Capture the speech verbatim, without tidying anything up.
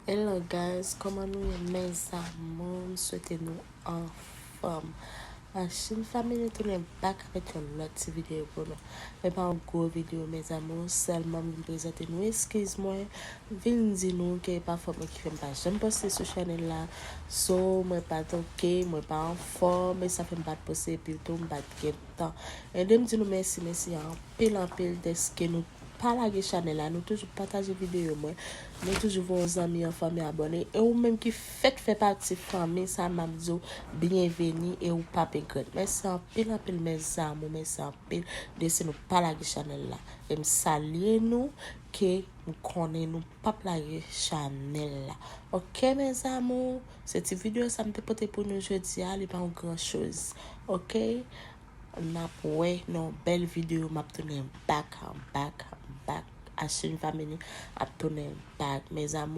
Hello guys, kòman nou ye mes amours? M swete nou anfòm. Ashin Family tounen back avèk yon lòt ti videyo pou nou. Men pa yon gwo videyo mes amours, sèlman m vin prezante nou eskiz mwen, vin di nou ke pafwa mwen ki fè m pa janm poste sou chanèl la. So, mwen pa toke, mwen pa anfòm, e sa fè m pa t poste epi tou m pa t gen tan. Ede m di nou mèsi, mèsi anpil, anpil dèske nou pa lage chanèl la, nou toujou pataje videyo mwen, nou toujou voye yon zanmi yon fanmi abòne, e ou menm ki fèk fè pati fanmi sa, m ap di w byenveni e ou p ap regrèt. Mèsi anpil, anpil mes amours, mèsi anpil dèske nou pa lage chanèl la. E m salye nou, ke m konnen nou p ap lage chanèl la. Ok mes amours, se ti videyo sa m te pote pou nou jodi a, li pa yon gran choz. Ok? N ap wè nan yon bèl videyo, m ap tounen back, back, back. Ashin Family ap tounen back, mes amours.